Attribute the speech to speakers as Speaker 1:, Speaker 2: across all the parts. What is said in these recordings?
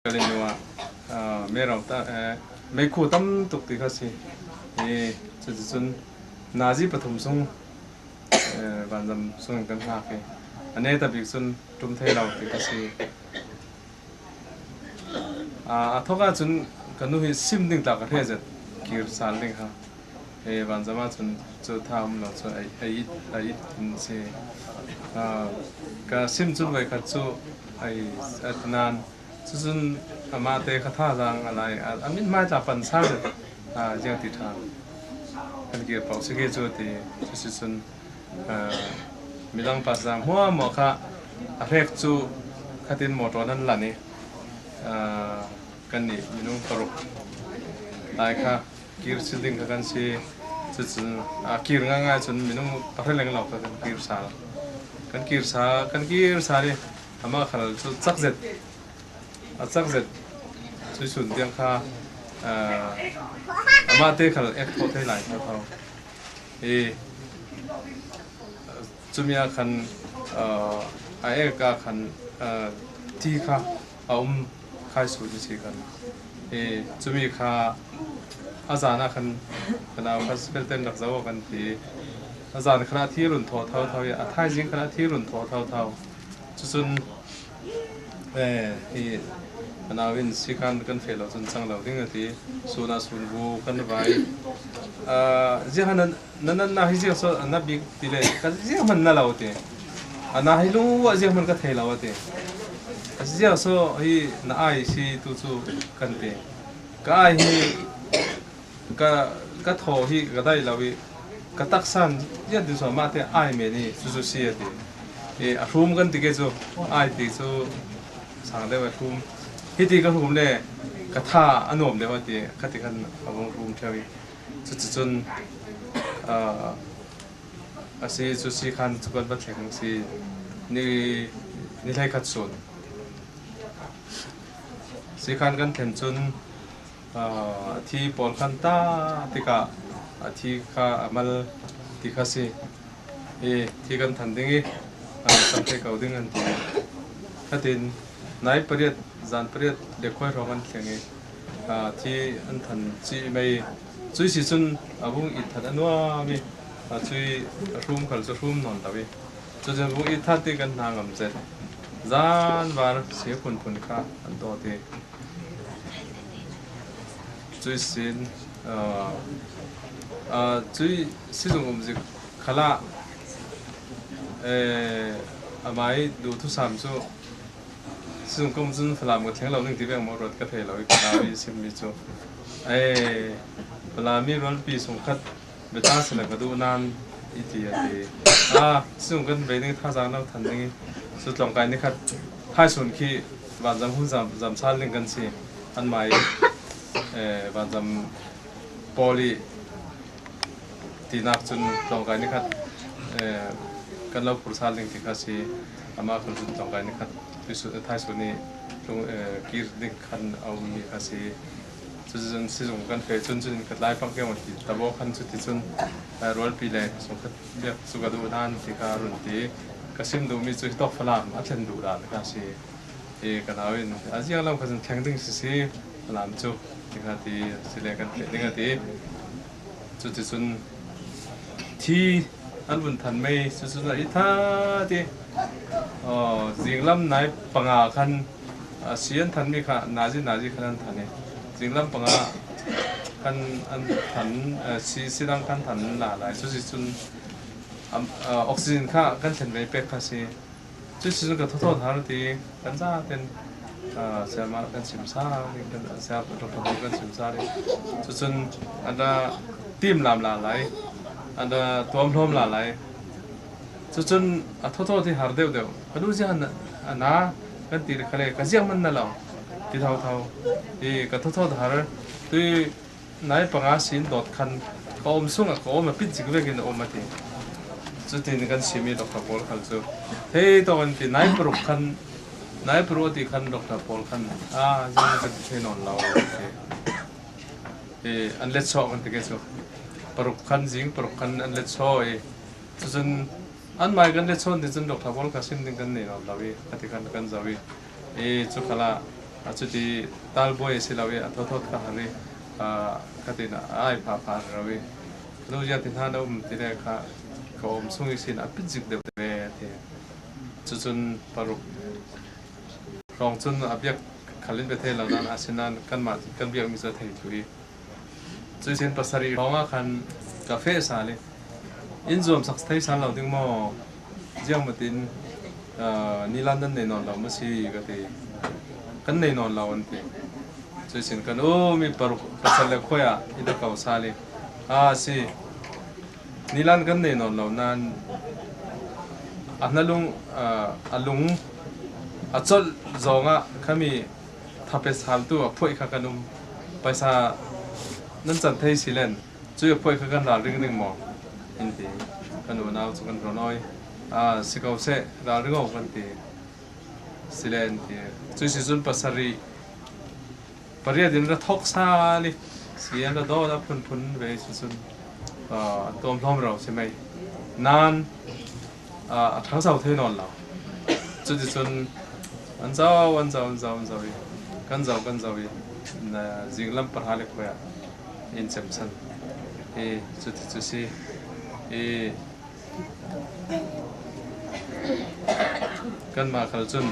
Speaker 1: Kalaymyo ah meikhu tam tuk ti kha si. I cuticun nazi pathum sung vanzam sung in kan hngak i a ne ta bik cun ṭum thei lo ti kha si. A thawk ahcun ka nu hi sim ding tlak ka hre zet kir sal ding kha. Vanzam ahcun cu tha um lo cu a it in si. Ka sim cun voikhat cu ai nain cucun amah te kha thazaang a lai. A mithmai tla pan sar ziang ti ṭha kan kir paoh si ke cu ti. Cuticun midang pa zaang huamuah kha a hrek cu khatin motor nan lan i kannih minung paruk lai kha kir chin ding kha kan si. Cucun a kir ngaingai cun minung pahra lenglo kha kan kir sal. Kan kir sa kan kir sal i amah khal cu cakzet a cakzet cu sun tiang kha amah te khal ek thawh thei lai tho tho. I cumi ah khan a ek ah khan thi kha a um khai su ti si kan. I cumi kha a zan ah khan ka nau kha felten rak zoh kan ti. A zan khan a thi run thaw tho tho i a thaizing khan a thi run thaw tho tho. Cucun hi ka nau in sikan kan fe lo cun cang lo ding a ti. Sun ah sun bu kan vai. Ziah nan nan na hi ziah so na bik ti le ka ziah man na lo ti. Ana hi lu ah ziah man ka thei lo a ti. Ziah so hi na ai si tu cu kan ti. Ka ai hi ka ka thaw hi ka dai lo i ka taksan ian ti so mah te ai men i cucu si a ti. I a hrum kan ti ke cu ai ti cu sang deuh a hrum. Hi ti ka hrum le ka tha a nuam deuh a ti. Kha ti khan a vung hrum ṭheo i cuticun a si cu si khan cu kan va thleng si ni ni hlei khat sun. Sikhan kan thlen cun a thi pawl khan ta tikah a thi kha a mal ti kha si. I thi kan than ding i kan thei ko ding an ti. Khatin nai pariat zan pariat le khuai hrawng an thleng i thi an than chih mei. Cui si cun a vung i that a nuam i cui a hrum khal cu hrum nawn lo i cucun vung i that ti kan hna ngam zet. Zaanvar si phunphun kha an dawt i cuisin cui sizung umzik khal ah amah i duhthusam cu sizung ka um cun Falam ka thleng lo ning ti veng maw ruat ka thei lo i ka nau i simmi cu Falam i rualpi sungkhat Biata sila ka duh nain i ti a ti. Ah, sung kan ve ding thazaang lo than ding i su tlawngkai ni khat thaisun khi vanzam hun zam zam sal ding kan si. An mai vanzam pawl i tinak cun tlawngkai ni khat kan lo phur sal ding ti kha si. Amah khun cun tlawngkai ni khat thaisun i kir ding khan a ummi kha si. Cuticun sizung kan feh cun cun ka tlai pak viau ti tabo khan cuticun rualpi le sungkhat biak cu ka duh nan ti kha run ti. Ka sim duhmi cu hitawk Falam a thlen duh dan kha si. I ka nau in a ziang lam kha cun thleng ding si si Falam cu ti kha ti si le kan feh ding a ti. Cuticun thi an vun than mei cucun a i tha ti. Zinglam nai panga khan Si an thanmi kha nazi nazi khan an than i zinglam panga kan an than si sidang kan than la lai. Cuticun oxygen kha kan thlen ve pek kha si. Cuticun ka thawthaw har ti kan zaten sayama kan chim sa kan saya doctor kan chim sa cucun an tim lam la lai an tuam hlawm la lai. Cucun a thawthaw ti har deuh deuh ka nu zian ana kan ti kha le ka ziak man na lo ti tho tho i ka tho tho har tui nai panga sin dot khan ka om sung a ka om a pit zik vek in om ati cutin kan simi doctor pawl khal cu thei to kan ti nai paruk khan nai paruk ti khan doctor pawl khan a zing kan ti thei non lo i an let chaw kan ti ke cu paruk khan zing paruk khan an let chaw i cucun An mai kan le chawn ti cun Dr. Paul kha sim ding kan nei lo i ati kan kan zoh i i cu khala. Cuti talbuai a si lo i a thawthawt kha har i khatin ai pha pha ro i nu zia ti hna na um ti le kha ka um chung i sin a pit zik deuh ve ti. Cucun paruk hrawng cun a biak khalin bia thei lo nain asinain kanmah kan biakmi cu a thei thlu i cuisin pasarih hrawng ah khan ka feh sal i inn zuam sak thei sal lo ding maw ziang matin nilan nan nei nawn lo ma si ka ti kan nei nawn lo an ti cuisin kan um i paruk pasal le khuai ah i da ko sal i a si Nilan kan nei nawn lo nain a hnalung a lung a colh zong ah khami thape saltu a phuaih kha kan um. Paisa nan can thei silen cui a phuaih kha kan ral ring ding maw? In ti. Kan unau cu kan rawn oi. Ah si ko seh ral ring awk kan ti. Silen ti. Cui si cun pasarih pariat in ra thok sal i si an ra dawt a phunphun ve si cun an tuam hlawm ro si mei nan a ṭhangso thei nawn lo cuticun an zo an zo an zo an zo i kan zo kan zo i zinglam pahra le khuai ah inn cem san i cuti si i kanmah khal cun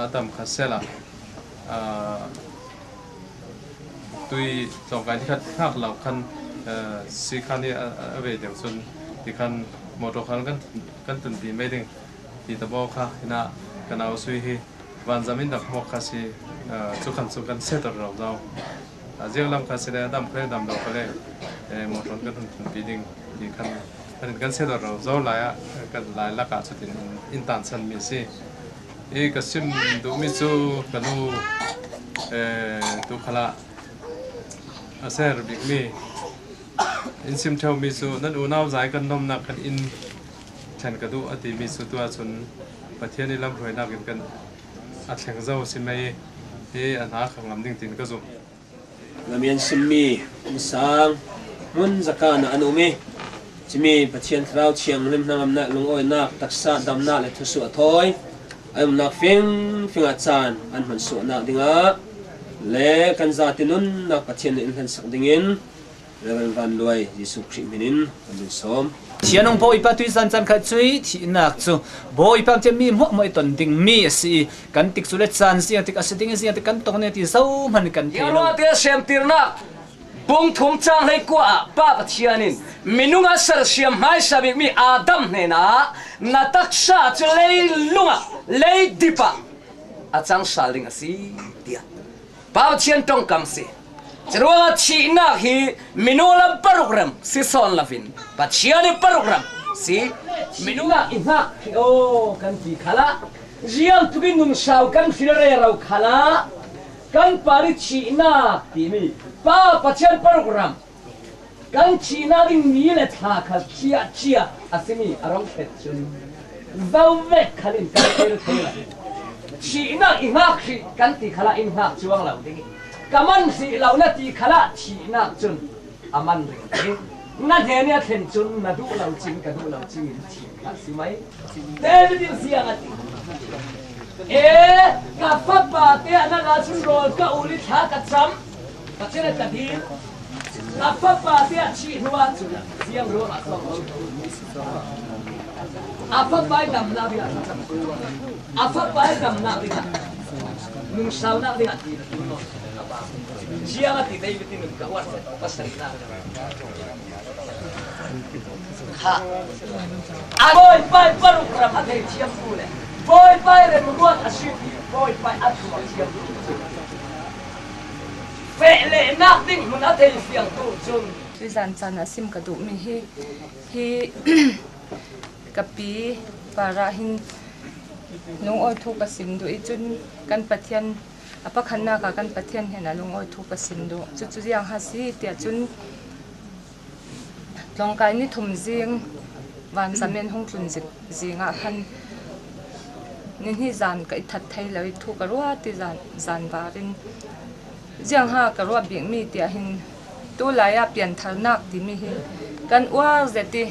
Speaker 1: Adam kha sel ah tui tlawngkai nikhat hngak lo khan siikhan i a ve deuh cun tikhan motor khan kan tunpi mei ding ti tabaw kha hina ka nau sui hi vanzam in rak hmuak kha si cu khan cu kan setor ro zau ziang lam kha si le dam kha dam lo kha le motor kan hun tunpi ding ti khan kan setor ro zo lai ah kan lai lakah cutin in tan chan mi si I ka sim duhmi cu ka nu tuukhal ah a ser bikmi in sim ṭheomi cu nan unau zai kan nomnak kan inn thlen ka duh a timi cu tu ahcun Pathian i lamhruainak in kan a thleng zau a si mei hi a hna kha ngam ding tiin ka zumh.
Speaker 2: Lamian simmi innsang hmun zaka na an um i cimi Pathian Thlarau Thianghlim hnangamnak lungawinak taksa damnak le thusuh a thawi an umnak fingfing ah caan an hman suahnak dingah le kan zati nunnak Pathian nih in hlansak dingin Reverend Van Luai Jesuh Khrih min in kan vun sawm.
Speaker 3: Thianung Bawipa tuizan caan kha cui thihnak cu Bawipa cu mi hmuahhmuah i ton ding mi a si i kan tik cu le caan zia tik a si ding zia tik kan tong ne ti zohmanh kan thei lo.
Speaker 4: Te siamtirnak bungthum cang hlei kua ah Pa Pathian in minung a sersiam hmaisa bikmi Adam hnenah na taksa cu leilung ah leidip ah a cang sal ding a si tiah Pa Pathian tongkam si. Curuangah thihnak hi minung lam paruk ram si sawn lovin Pathian i paruk ram si minung ah i hngak khi aw kan ti khala riang tuk in nun sau kan hril rero khala kan pa nih thihnak timi Pa Pathian paruk ram kan thihnak ding ni le thla kha chia chia a simi a rong thlet cun zovet khal in kan thil thei lo thihnak i hngak hrih kan ti khala in hngak chuang lo ding ka man hrih lo na ti khala thihnak cun a man ring ding na hne nih a thlen cun na duh lo cing ka duh lo cing in thi kha si mai David in siang a ti e ka fapa te na la chun rawl ka uli thla ka cham Pathian ka dil. A fapa te a thih hnu ah cun ziang ruang ah sawm A fapa i damnak ding ah thlacam A fapa i damnak ding ah nungsaunak ding ah ti na tu nawn a pa. Ziang a ti David in ka uat pasarihnak. Kha. A bawipa i paruk ram a thei thiam tu le bawipa i remruat a si ti bawipa i a thuak thiam tu cu Fehlehnak ding hmun a thei fiangtu cun
Speaker 5: Tuzan caan ah sim ka duhmi hi hi ka pi par ah hin lungawi thu ka sim duh i cun kan Pathian a pakhatnak ah kan Pathian hen ah lungawi thu ka sim duh. Cucu ziang ha si tiah cun tlawngkai ni thum zing vanzam in hung tlun zing ah khan nihnih zan ka i that thai lo i thu ka ruah ti zan zanvar in ziang ha ka ruah bikmi tiah hin tu lai ah piantharnak timi hi kan uar zet i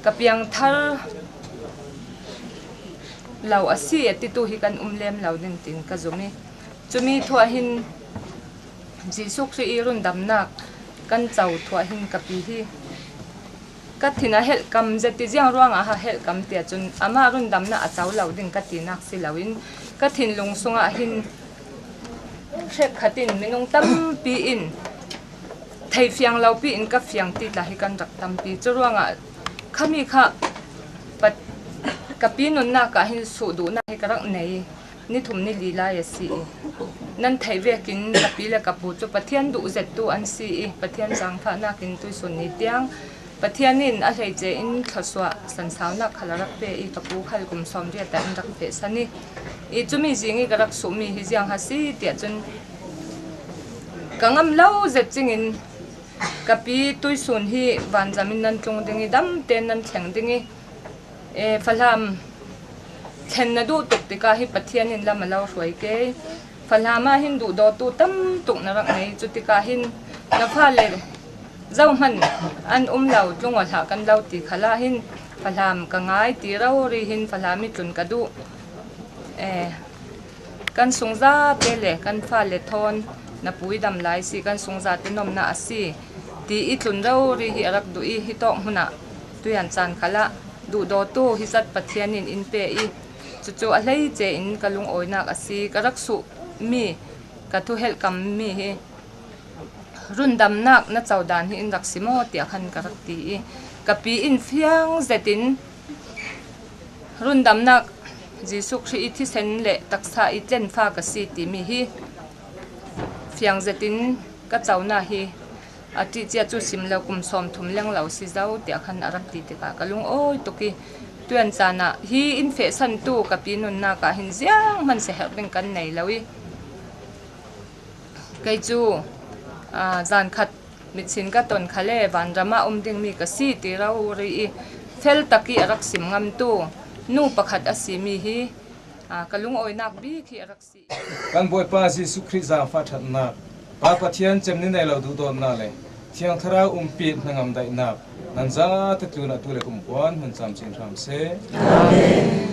Speaker 5: ka piangthar. lo a si a titu hi kan um lem lo ding tiin ka zum i cumi thuah hin Jesuh Khrih i rundamnak kan co thuah hin ka pi hi ka thin a helh kam zeti ziang ruangah ha helh kam tiah cun amah rundamnak a co lo ding ka tinak si loin ka thinlung sungah hin hrek khat in minung tampi in thei fiang lo pi in ka fiang ti tla hi kan rak tampi. Cu ruangah khami kha pat ka pi nunnak ah hin suh duhnak hi ka rak nei. Nithum ni li lai a si i nan theih vekin ka pi le ka pu cu Pathian duh zettu an si i Pathian zaangfahnak in tuisun ni tiang Pathian in a hleice in thluachuah sansaunak khal a rak pe i ka pu khal kum 80 ah in rak fehsan i i cumi zing i ka rak suhmi hi ziang ha si tiah cun ka ngam lo zet cingin ka pi tuisun hi vanzam in nan tlung ding i dam tein nan thleng ding i e Falam thlen na duh tuk tikah hi Pathian in lam a lo hruai ke. Falam ah hin duhdawtu tam tuk na rak ngei. Cu tikah hin na fale zohhmanh an um lo tlung hlah kan lo ti khal ah hin Falam ka ngai ti ro ri hin Falam i tlun ka duh. Kan sungza te le kan fale thawn na pui dam lai si kan sungza te nomnak a si ti i tlun ro ri hi a rak duh i hi tawk hmun ah tuyan caan khal ah duhdawtu hi zat Pathian in in pe i cucu a hleice in ka lungawinak a si. Ka rak suh mi ka thuhelh kam mi hi rundamnak na codan hi in rak si maw tiah khan ka rak ti i ka pi in fiang zet in rundamnak Jesuh Khrih i thisen le taksa i tlenfa ka si timi hi fiang zet in ka conak hi a ṭih cia cu sim lo kum 30 leng lo si zau tiah khan a rak ti tikah ka lung awi tuk i tuan caan ah hi inn fehsantu ka pi nunnak ah hin ziang hmanh siaherh ding kan nei lo i kei cu zan khat mitsin ka ton kha le vanram ah um dingmi ka si ti ro ri i fel tak i a rak sim ngamtu nu pakhat a simi hi ka lungawinak bik hi a rak si.
Speaker 1: Kan Bawipa Jesuh Khrih zaangfah ṭhatnak, Pa Pathian cemni nei lo duhdawtnak le Thiang Thlarau umpi hnangam daihnak nan zate tlun atu le kum kuan hun camcin hram seh.
Speaker 6: Amen.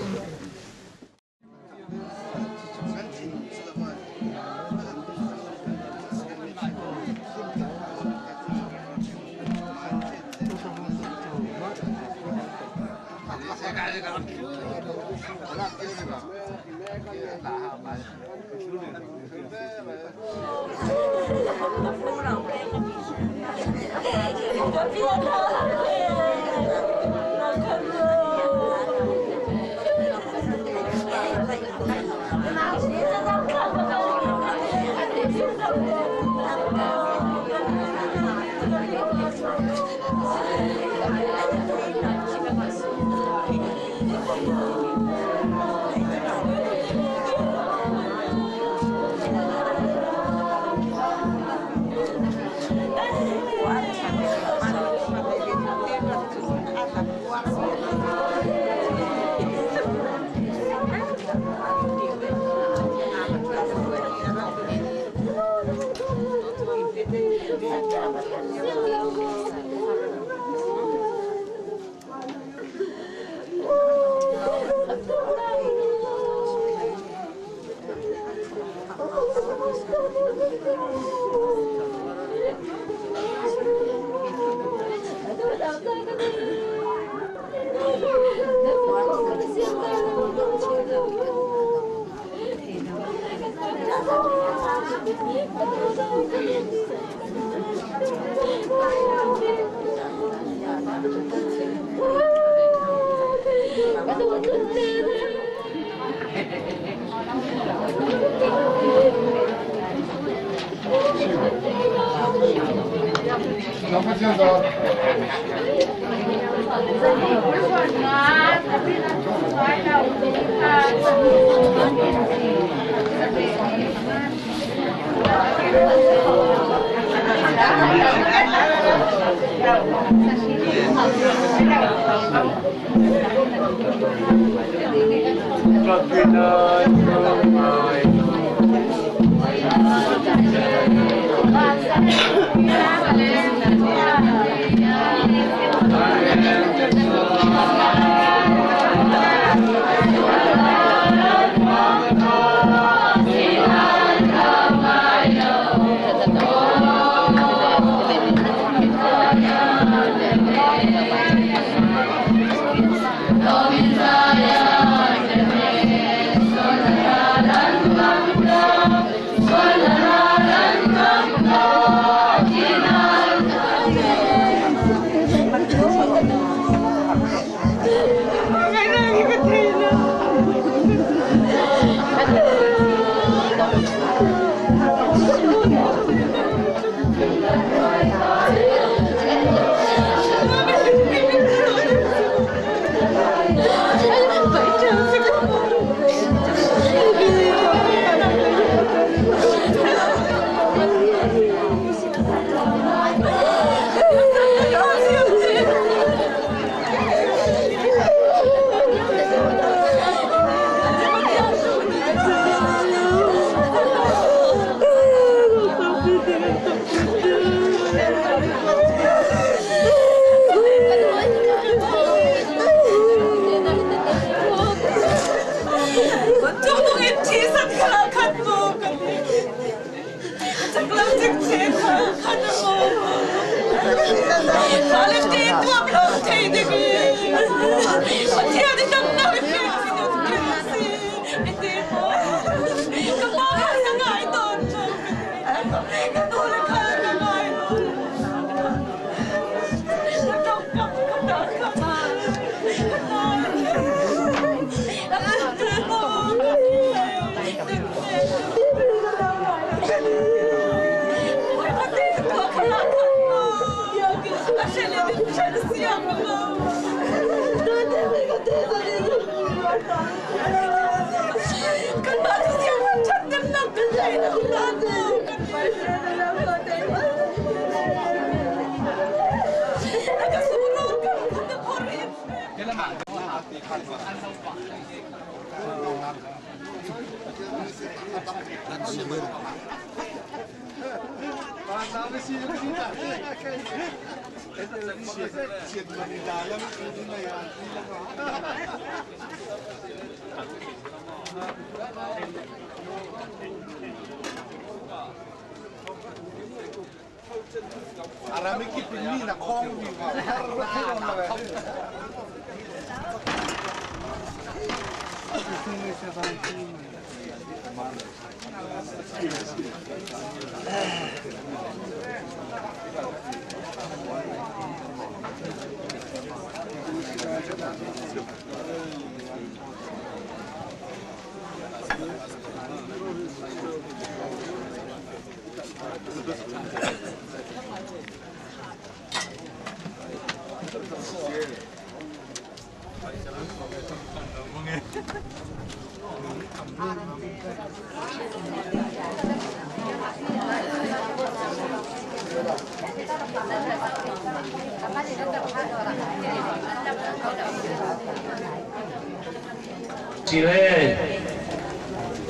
Speaker 2: Sile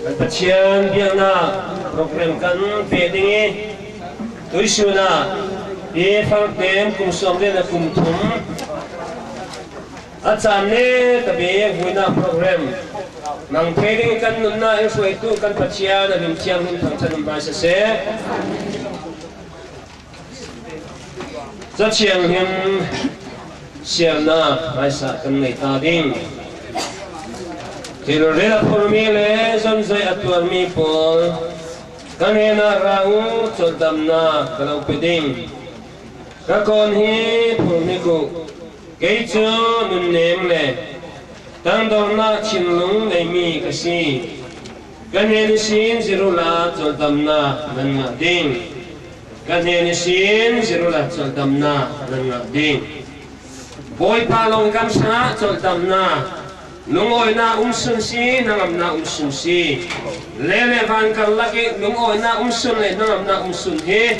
Speaker 2: kan Pathian biaknak program kan pe ding i tuisun ah hi fangtem kum sawm le kum thum a caan le tabe vuinak program nang the ding kan nunnak in hruaitu kan Pathian a min thianghlim thangthat um hna siseh. Cathianghlim siarnak hmaisa kan ngei ta ding. Thilrel a phurmi le zonzai a tuarmi pawl kan hen ah ra u cawldamnak ka lo pe ding. Ka kawn hi phur hnik u. Kei cu nunnem le tangdornak thinlung neimi ka si. Ka hnen sin zirula cawldamnak nan ngah ding. Ka hnen sin zirula cawldamnak nan ngah ding. Bawipa lawng kam sangah cawldamnak lungawinak um sun si hnangamnak um sun si le le van karlak i lungawinak um sun le hnangamnak um sun hi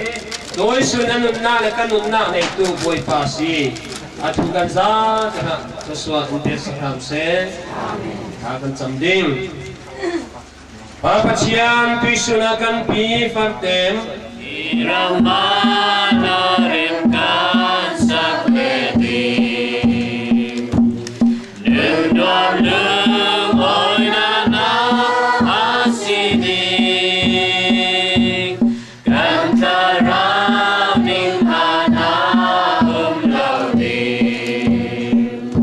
Speaker 2: dawisun a nunnak le ka nunnak neitu Bawipa si atu kan za kana thluachuah in pek si hram seh tha kan cam ding Pa Pathian tuisun ah kan pi fartem
Speaker 6: Ramana rem kan sak le ding Nung nuam lung oi na na asi ding Kan thlarau ning hana um lo ding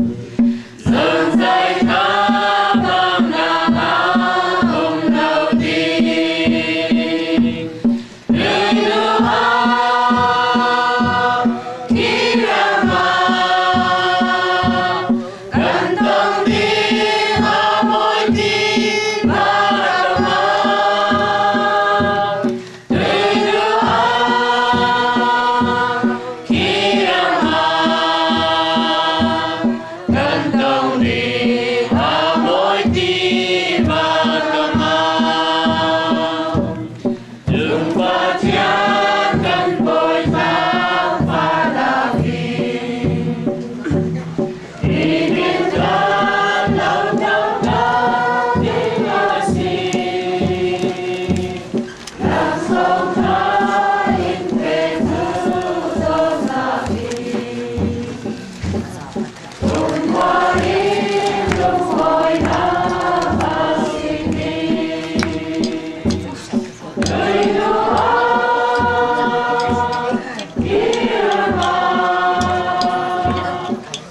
Speaker 6: Zungzal thabang na um lo ding Luluha kirama kan tong ding a mawi ti barama Luluha kirama kan tong ding a mawi ti barama Lung Pathian kan Bawipa falakin Ibin kan lo tau ding a si Laksawng tha in pe tu dawtnak Lungkhua in lunghawinak a si ding Leiluha kirama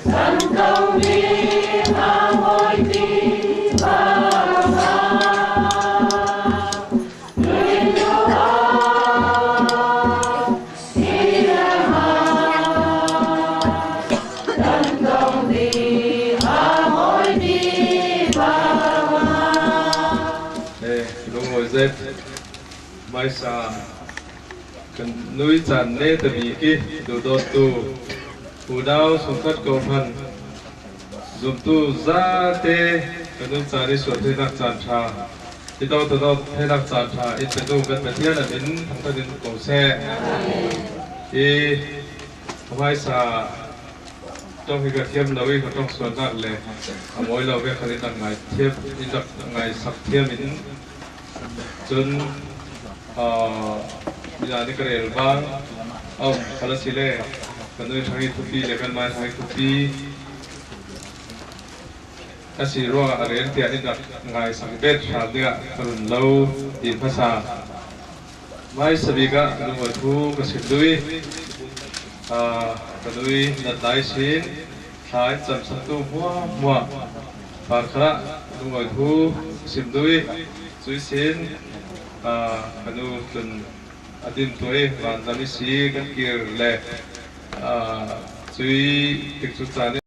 Speaker 6: kan tong ding a mawi ti barama Leiluha kirama kan tong ding a mawi ti barama
Speaker 1: Lungawi zet hmaisa kan nui caan ne tami ki duhdawttu unau sungkhat ko hman zumtu zate kan nun caan i sual theihnak caan ṭha Ito to thenak caan ṭha in petu kan Pathian a min thangṭhat in ko seh. I hmaisa tong hi ka thiam lo i ka tong sualnak le a mawi lo ve khan in rak ngai thiam in rak ngai sak thiam in cun mina nih ka rel bang um khala si le kan nui hrang i thupi le kan mai hrang i thupi A si ruangah a rel tiah in rak ngai sak bet hram dingah ka run lo ti hmasa. Hmaisa bik ah lungawi thu ka sim duh i ka nui nat lai sin thla in cam saktu hmuahhmuah par kha lungawi thu ka sim duh i cui sin ka nu tlun a dim tuah i vanzam i si kan kir le cui tikcu caan i.